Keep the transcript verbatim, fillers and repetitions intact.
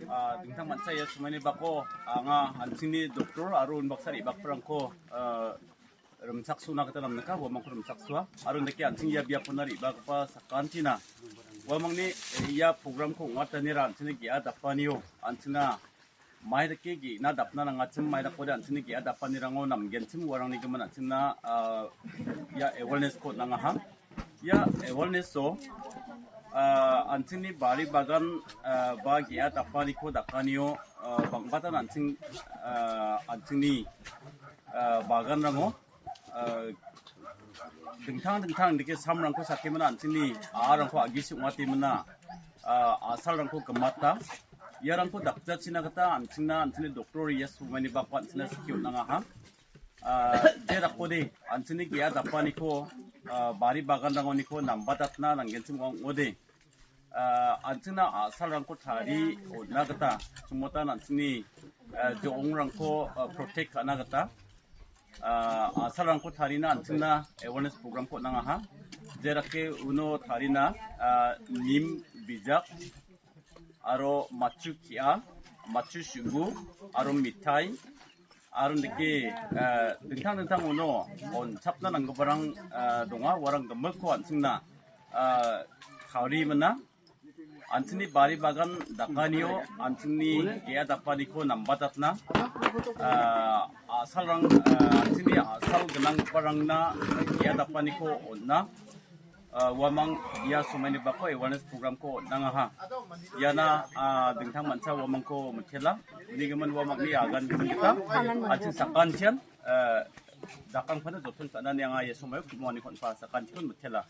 Ah, dingtang mancha ia somaini bako anga an·chingni doktor aro unbaksana re·bagiparangko, ah, rimchaksona gita namnika, uamangko rimchaksoa. Aro indake an·ching ia biapona re·bagipa sakantina uamangni, eh, ia programko ong·atanira an·chingni ge·a dapanio an·chingna mai dake ge·na dapna nangachim, mai dakode an·chingni ge·a dapanirango namgenchim uarangni gimin an·chingna, ah, ia awareness-ko on·angaha. Ia awareness-o, ah, an·chingni bari bagan, ah, ba ge·a dapaniko dakanio, ah, bang·batan an·ching, ah, an·chingni, ah, baganrango, ah, dingtang dingtang dake samrangko sakemina an·chingni a·arangko agisi ong·atemina, ah, a·salrangko gimata. Iarangko dakjachina gita an·chingna an·chingni doktor ia somaini bako an·chingna skie on·angaha. Ah, je dakode an·chingni ge·a dapaniko, ah, bari baganrangoniko nambatatna nanggenchim ong·ode. Ah, an·chingna a·salrangko tarie on·na gita, chingmotan an·chingni, ah, jo·ongrangko, ah, protect ka·na gita, ah, a·salrangko tarina an·chingna awareness program-ko on·angaha. Jerake uno tarina, ah, nim bijak, aro matchu ki·a, matchu su·bu, aro mithai, aro indake, eh, dingtang dingtang uno on·chapna nanggiparang, eh, donga, uarang gimikko an·chingna, eh, tarie mina. An·chingni bari bagan dakanio an·chingni ge·a dapaniko nambatatna, eh, a·salrang, eh, an·chingni a·sal gnanggiparangna ge·a dapaniko on·na. Ah, uamang ia somaini bako awareness program-ko on·angaha. Iana, ah, dingtang mancha uamangko mitela. Uni gimin uamangni agan gimin gita, an·ching sakantian, eh, dakangpana joton ka·nani anga ia somaio ku·monganiko on·pa sakantikon mitela.